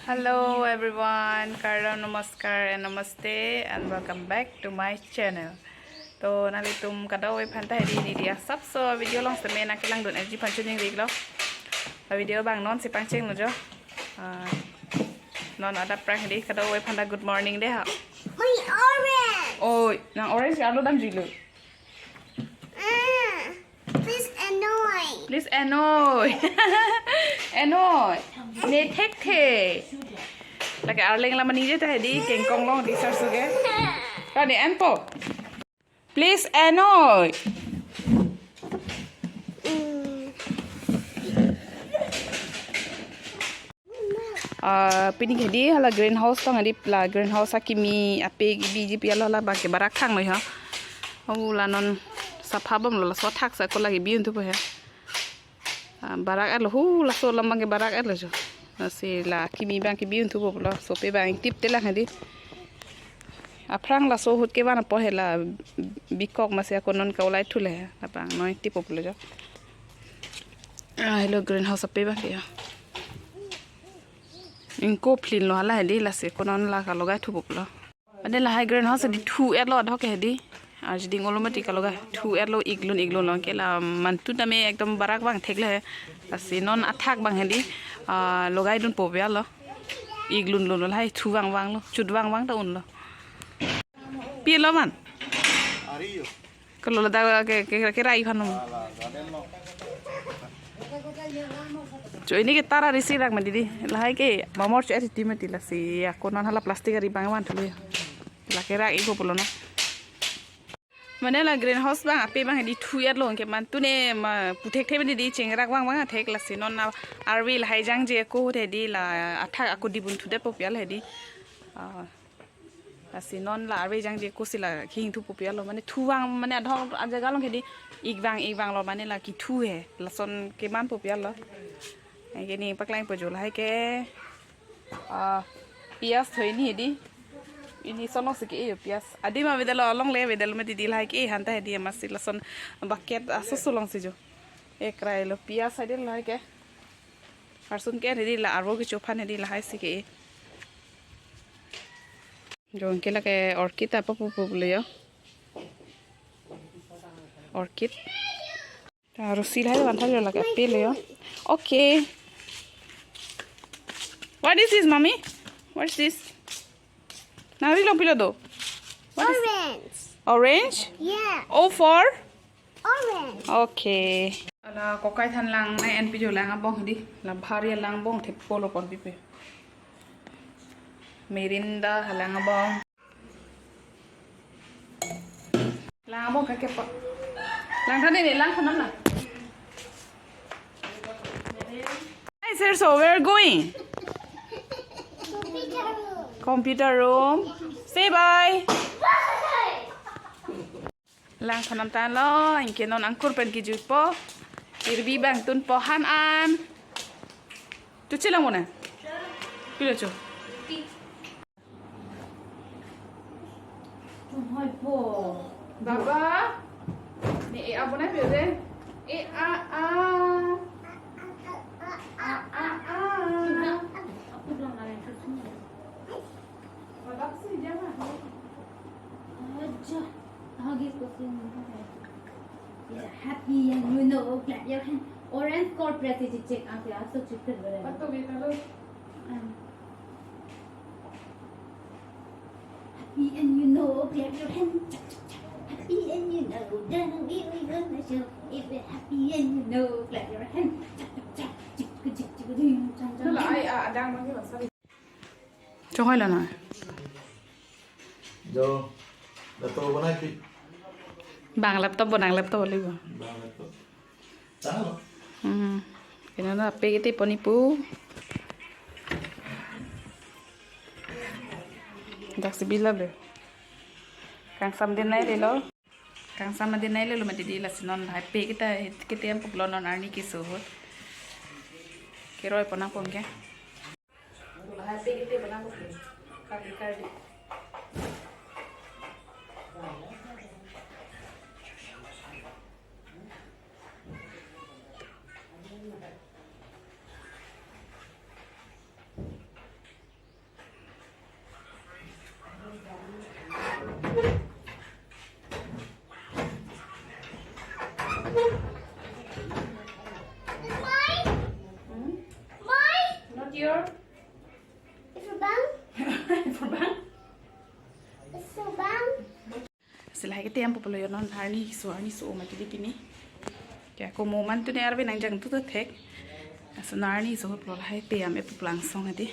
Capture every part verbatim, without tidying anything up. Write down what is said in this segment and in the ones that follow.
Hello everyone, kardom, namaskar and namaste and welcome back to my channel. To nanglitum kadokave aphanta hedi, hedi asapso video along seme nangkelangdun-etji aphan choningri-iklo. La video abang non si pangchenglo jo. Ah, non adap aphrang hedi kadokave aphanta good morning dei ha. My orange. Oh, nang orange arlo damjuilo. Ah, please annoy. Please annoy. Annoy. Ne thekthe. Lake arleng la maningje ta hedi kengkong long di sarsu ke. Kani anpo. Please annoy. Mm. Ah, pini hedi hala greenhouse tong hedi, la greenhouse akimi ape kebiji pi alo, la bangke barak thanglo ha. Oh, la non sapha bomlo, laso athak sa ko lagi bi-un thupo he. Ah, barak-etlo, hu laso alam bangke barak-etlo jo. Lasi la akimi bangke bi-un thupo pulo, sopi bang ingtip telang hedi. Aphrang laso ahut kevan apot he la bikok masi ako non ka-ulai thule he. Labang non ingtippo pulo jo. Ah, helo greenhouse ape bangke ya. Ingko plinlo hala hedi, lasi ako non la kalogai thupo pulo. Mane lahai greenhouse hedi thu-etlo adhok ke hedi. Arjiding olo mati kalogai thu-etlo, iglun iglun lo ke la mantu tame ekdom barak vang theklong he. Lasi non athak bang hedi, ah, logaidunpo pi alo. Iglun lun lo lahai thu vang vanglo, chut vang vang ta unlo. Pilo man? Ari yo. Kalo ladak ke, ke, kerai aphan nom. Ala, garden lo. Jo, ini ke tara risi rak mati di. Lahai ke mamor cho ati mati, lasi ako non hala plastic ari bang van thule. La kerak-ikpo pulo non. Mane la greenhouse bang ape bang hedi thu-etlo ke mantu ne ma pu thekthe mati di, chengrak vang vang thek, lasi non na arve lahai jangje ako hedi la athak ako dibun thudetpo pi alo hedi. Ah. Lasi non la arve jangje ako si la kehing thupo pi alo, mane thu vang, mane adhok ajaga along hedi ik vang ik vanglo, mane la kethu he, lason kemanpo pi alo. Anke ne paklangpo jo, lahai ke, ah, piyas tho ini hedi. Ini ason along si ke-e jo piyas. Adim avedetlo, along le avedetlo mati di, lahai ke-e aphan ta hedi amatsi lason bucket asoso along si jo. Ekrailo piyas hedi lahai ke. Arsun ke hedi la arvo kecho aphan hedi lahai si ke-e. Jo, anke lake orchid apo pu pu pulo jo. Orchid. Ta rasi lahai van thalo, lake ape lo jo. Okay. What is this, mommy? What is this? Nangri long pilo do? What is Orange. Orange? Yeah. O for? Orange. Okay. Ala kokai than lang nai-enpi jo, lang abong hedi. La bhari lang abong thepolo pon pipe. Mirinda halang abong. Lang abong kake pa. Lang than ini, lang than na. Hi, sir. So we're going. Computer room. Say bye. Lang than nam tanglo, anke non angkur pen kejutpo. Irbi bang tunpo han an. Tu chelang mona. Pilo cho. Baba. Ne e a bonai pilo de. E a a. A a a. Baba si jama. Aja. Happy and you know, clap your hand. Orange called president check out ya, so check it. Patu kita lo. Happy and you know, clap your hand. Cha, cha, cha. Happy and you know, then we, we gonna show. If we're happy and you know, clap your hand. Cha, cha, cha. Chik, chik, chik, chik, chik, chang, chang, Hala chang. Ai, ah, adang lagi lah, sorry. Chonghoi lo na. Jo, laptop bonai pi. Bang laptop bonang laptop libo. Bang laptop. Talo. Hmm. Kena na pe kiti poni pu. Dak si bila be. Kangsam din nai lelo. Kangsam din nai lelo mati di, lasi non hai pe kita, kita yang puklo non arni keso ahut. Keroi pon nangpo ke. Your Subang. Subang. Subang. Silahai ke tiang populo yo non arni so arni so mati di pini. Kya ko mo man tu ne arve nang jang tu tu thek. Aso non arni so populo lahai tiang e puplang song adi.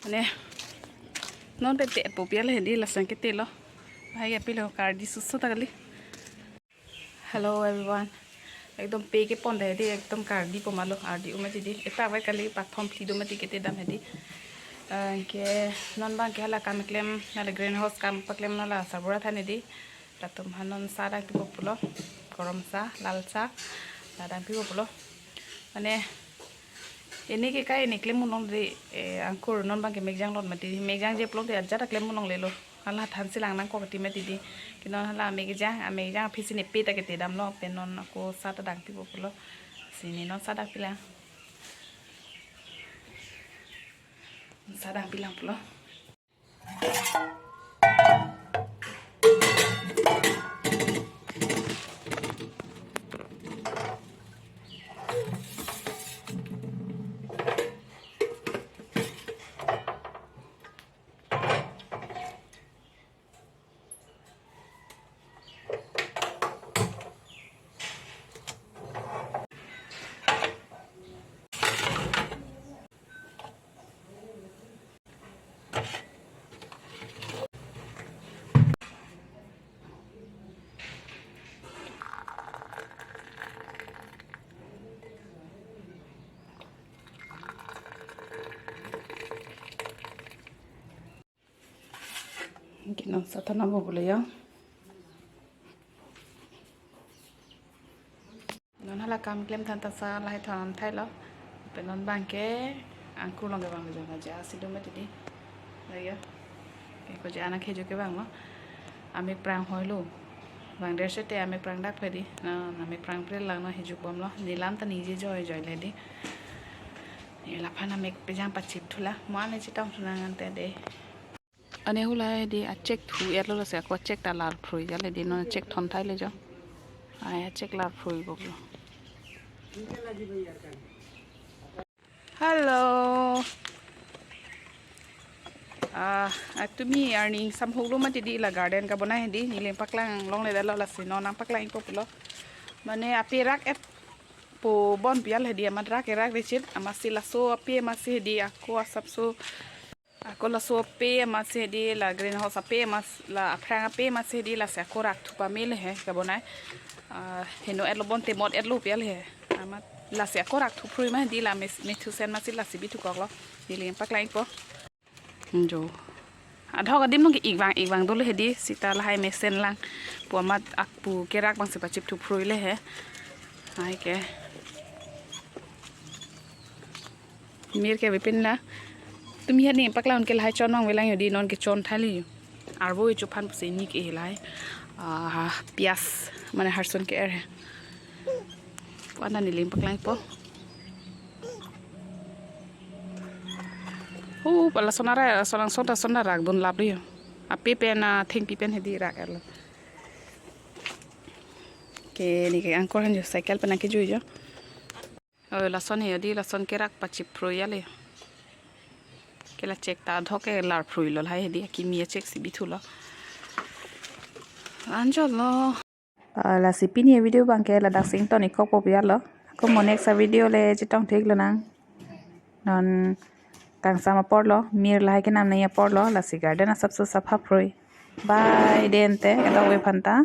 Mane non pe te po pial hedi lasang ke telo. Hai ya pilo kardi susu ta kali. Hello everyone. Ekdom pe ke pon de hedi ekdom kardi po malo ardi uma hedi. Eta vai kali pathom phli do mati ke te dam hedi. Eh, ke non bang ke hala kam klem hala greenhouse kam paklem hala sabura than hedi. Latum hanon sa dang pipo pulo. Gorom sa, lal sa, la dang pipo pulo. Mane ini ke kai ini klem unong de, eh, angkur non bang ke mekjang lot mati, mekjang je plong de aja ta klem unong lelo. Hala than si lang nang kok ti mati di. Ke non hala mekjang, a mekjang aphi si ne pe ta ke te dam lo, pe non ako sa ta dang pipo pulo. Si ne non sa dang pilang. Sa dang pilang pulo. Ke non sa thon nang bo pulo yo. Non hala kam klem than ta sa lahai thon thailo. Pe non bang ke angkur long ke bang jo na ja si do mati di. Lagi ya. Ke ko ja anak hejo ke bang lo. Amek prang hoi lo. Bang der se te amek prang dak pe di. Na amek prang pre lang na hejo bom lo. Nilam ta nije joi joi le di. Ni laphan amek pejang pachip thula. Mo ane chetong thuna ngan te de. Ane hula di achek thu etlo lo se ko chek ta lar phrui jale di non chek thon thai le jo. Ai achek lar phrui bok lo. Hello. Ah, atumi arni samhok lo mati di la garden kabonai di nelining paklang longle dalo lasi non nang paklang ikpo pulo. Mane ape rak et po bon pial hedi amat rak erak rechit amat si laso ape amat si hedi ako asapso. Ako laso ape amat si hedi la greenhouse ape amat la aphrang ape amat si hedi lasi ako rak thu pame le he kabonai. Ah, heno etlo bon temot etlo pial he. Amat lasi ako rak thu phrui ma hedi la mes-, methu sen amat si lasi bithu koklo. Nelining paklang ikpo. Jo. Adhok adim nung ke ik vang ik vang dolo hedi sita lahai mesen lang. Pu amat ak pu kerak bang si pachip thu phrui le he. Hai ke. Mir ke bipin la. Tumi hedi paklang ke lahai chon nang velang yo di non ke chon thali yo. Arvo ichu phan pusi ni ke lahai. Ah, pias mane harson ke er he. Ko anda nelining paklang po. Hu pala sonara sonang sonta sonta rak dun lap ri yo. Ape pen a thengpi pen hedi rak erlo. Ke ni ke angkur han jo cycle pen ke jui jo. Oh, lason he di lason kerak pachip phrui ale. Ke la chek ta adhok ke lar phrui lo lahai hedi akimi achek si bithu lo. Anjo lo. Ah, lasi pini video bang ke ladak si ington ikpo pial lo. Ako mo next a video le chetong thik lonang. Non kangsam apor lo, mir lahai kenam nai apor lo, lasi garden asapso sapha phrui. Bye, dente, kedok ve phanta.